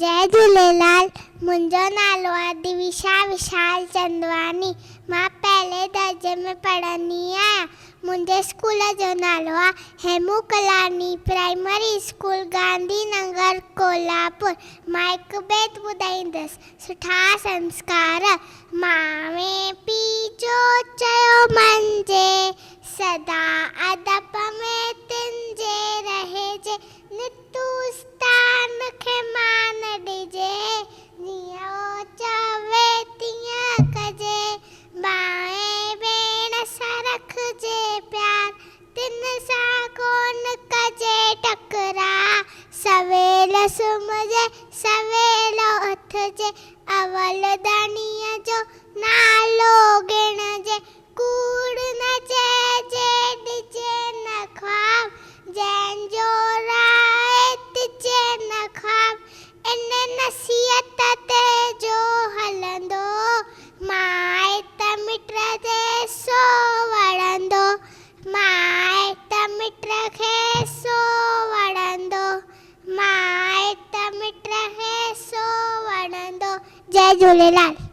جئي جهوليلال منهنجو نالو آهي دويشا وشال چندواڻي مان پهرين درجي ۾ پڙهندي آهيان منهنجي اسڪول جو نالو آهي هيمو ڪلاڻي پرائمري اسڪول گانڌي نگر ڪولهاپور مان هڪ بيت ٻڌائيندس سٺا سنسڪار ماء پيء جو چيو مڃجي سدا ادب ۾ تن جي رهجي نت دوستان کي مان ڏجي، جيئن او چوي تيئن ڪجي. ڀاء ۽ ڀيڻ سان رکجي پيار، تن سان ڪونه ڪجي ٽڪراء. سويل سمهجي سويل اٿجي، اول ڌڻيء جو نالو ڳڻجي. ڪوڙ نه چئجي ڏجي نه خواب، جنهن جو راء ڏجي نه خواب، ان نصيحت تي جو هلندو، مائٽ مٽ تي سو وڙهندو، مائٽ مٽ کي سو وڙهندو، مائٽ مٽ کي سو وڙهندو. جئي جهوليلال.